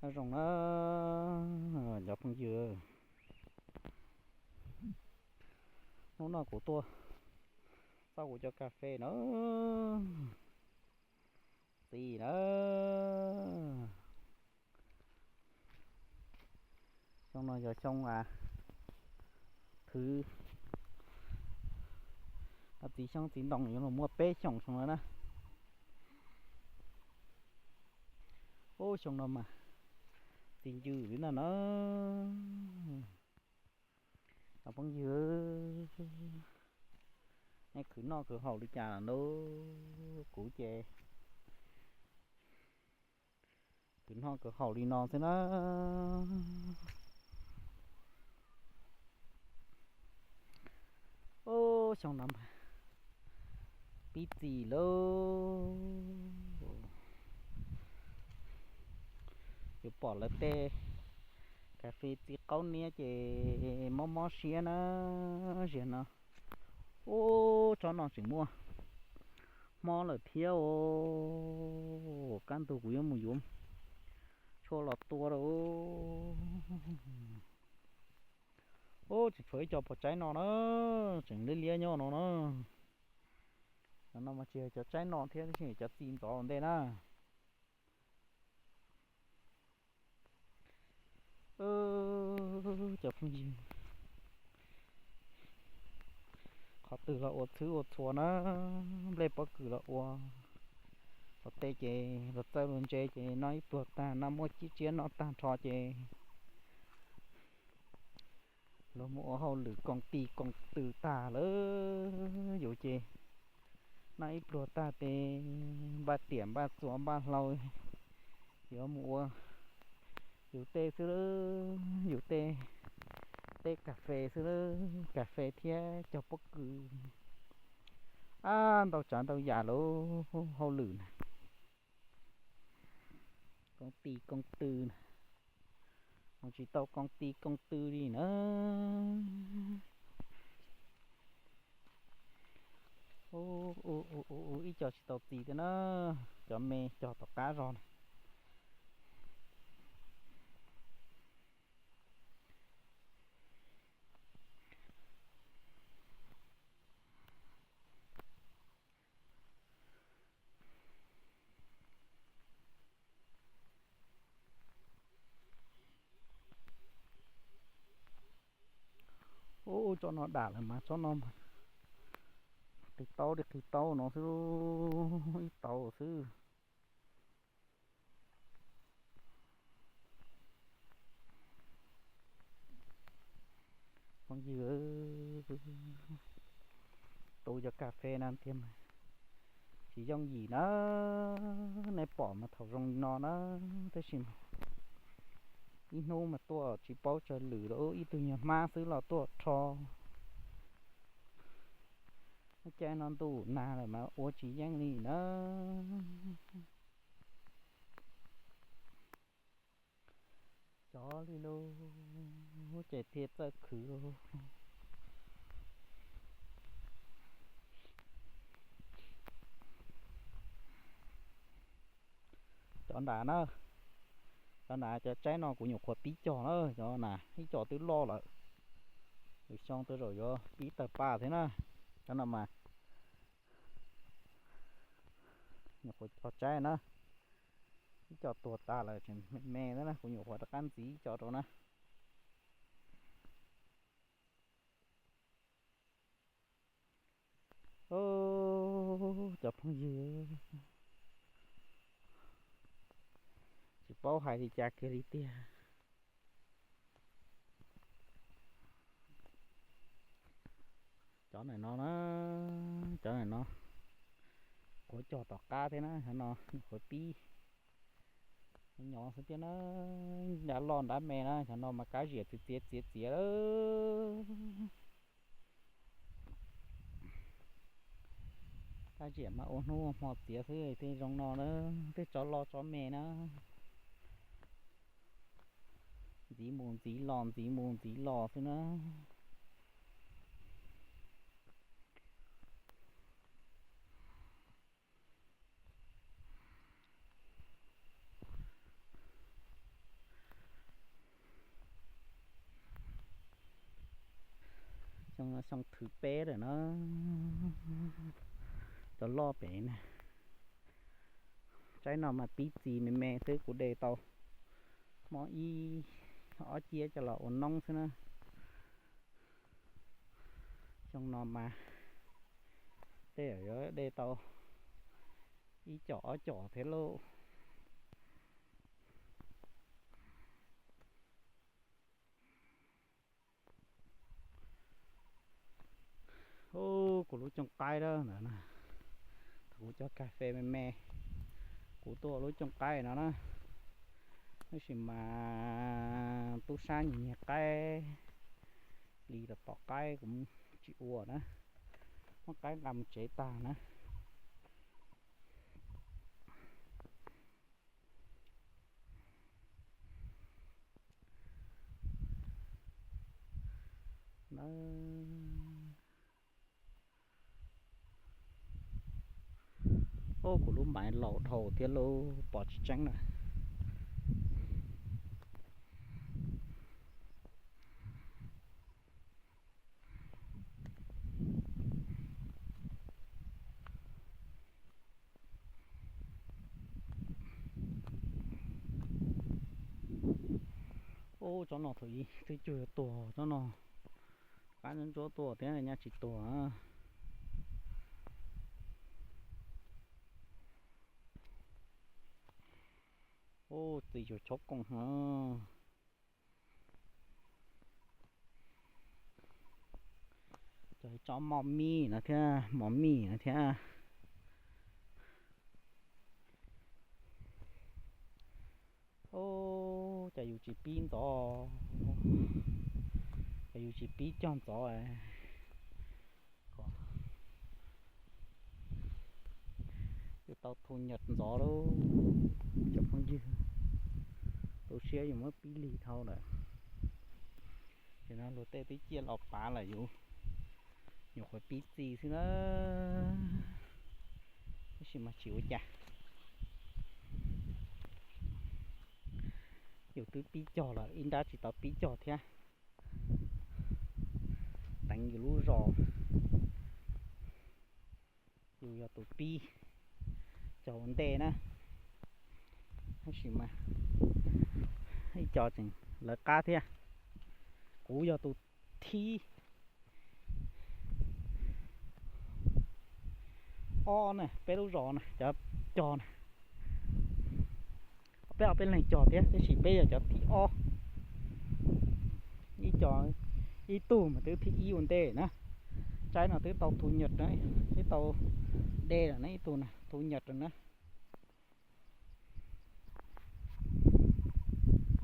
Nyob zoo na cov phooj ywg, hnub no kuv tuaj txog kuv cov kas fes na, txiv na. Xyoo no yog xyoo a, thwv, txiv xyoob txiv ntoo yuav los muaj peb xyoos xyoo no na. Ub, xyoo no mas txiv ncw li ntag na. Cov phooj ywg, nej khwv noj khwv haus li cas lawm na? Kuv ces khwv noj khwv haus li no xwb na. Ub, xyoo no mas pib txiv lawm. Yuav pom lawv tej kas fes txiv qaub niab ces mob mob siab na. Ziag no, ub, tsob no tseem muaj hmob lawm thiab os. Kaj ntug kuv yuav mus yuav tshuaj los tua rau. Ub, tseem tshuav ib co pos tsaib no na, tseem liab liab nyob no na. Cov no mas tsis yog cov tsaib no thiab, tab sis cov txiv ntxov ua ntej na. Cov phooj ywg, qhov twg los ua txhwb ua txhua na, nplej pob kws los ua, los tej ces los txawj los ntse ces noj ib pluag tag, noj muaj cib tsiab noj tag nrho ces luag mus ua hauj lwm koom tis koom tw tag lawm, yus ces noj ib pluag tag ces npaj tiam npaj txuas npaj hlau, yuav mus ua yus tej xwb, yus tej, tej kas fes xwb, kas fes thiab cog pob kws, ab, ntau tsav ntau yam lawm, hauj lwm na, koom tis koom tw na, mus tsis tau koom tis koom tw li na. Ib co tsis tau txiv thiab na, cov me cog tom qab zog na. Ub, tsob no dam lawm mas tsob no mas qis taub li qis taub no xwb, ib tauv xwb. Phooj ywg, tu cov kas fes no tiag mas tsis yooj yim na. Nej pom mas thaum zoo li no na, tab sis mas ib hnub mas tuaj tsis paub tsawg lwm lawm, ib tug nyuag hmab xwb los tuaj rho. Caij no ntuj nag lawm mas ua tsis yeej li na. Cov li lub ces thiaj txawj khwv. Cov nrad na, cov nrad cov tsaib no kuv nyuam qhuav pib cog na, cov na ib co twb loj lawm. Lwm xyoo twb zaum yuav pib tawg paj thiab na. Cov no mas nyuam qhuav cog tsaib na, ib co tuag tas lawm tseem me me na, kuv nyuam qhuav rov qab ntxiv ib co rau na. Cov phooj ywg, tsis paub hais li cas kiag li tiag. Cov ntawm no na, cov ntawm no kuv cog tom qab thiab na, cov no kuv pib nyob xwb thiab na, nrab loj nrab me na, cov no mas kab ziam txiav txiav txiav txiav lawm. Kab ziam mas ua hnub ua hmo txiav xwb, tej zoo no na, tej tsob loj tsob me na, ntxiv mus ntxiv los ntxiv mus ntxiv los xwb na. Xyoo thwv peb lawm na, cov loj pem na. Tsaib no mas pib txi me me xwb, kuv de tau muab ib ob ciab coj los ua noob xwb na. Xyoo no mas tej zaum yuav de tau ib com ob com thiab lauj. Ub, kuv lub cooj qaib ntawd na, thaum kuv cog kas fes me me, kuv tuaj lub cooj qaib no na. Tab sis mas tub sab nyiag nyiag qaib li, tom tom qaib kuv tsis ua na, muab qaib nqa mus tsev tag na. Ub, kuv lub maiv laus dhau thiab lauj, pom tsis tseeb na. Ub, tsob no thaum ub twb cuag yuav tuag tsob no, qab ntsuab tuaj thiab nyaj tsis tuag. Ub, txiv yuav chob kooj heev. Cov tsob mos mij no thiab, mos mij no thiab. Ub, cas yus tsis pib ntxov, cas yus tsis pib cog ntxov. Yus tau thu nyam ntxov lauj cov phooj ywg, tu siab yus muab pib lig dhau lawm. Ces no luag tej twb ciaj los pav lawm, yus nyuam qhuav pib txi xwb na, tab sis mas tsis ua cas. Yus twb pib cog lawm, ib nrab tsis tau pib cog thiab. Teev yus lub zos, yus yog tus pib cog ua ntej na, tab sis mas ib co tseem lawv qab thiab. Kuv yog tus thib ob na, peb lub zos na, cov cog na, peb ob peb leeg cog thiab, tab sis peb yog cov thib ob. Ib co, ib tug mas twb thib ib ua ntej na. Tsaib no twb tau thu nyam, twb tau de lawm na, ib tug na thu nyam na.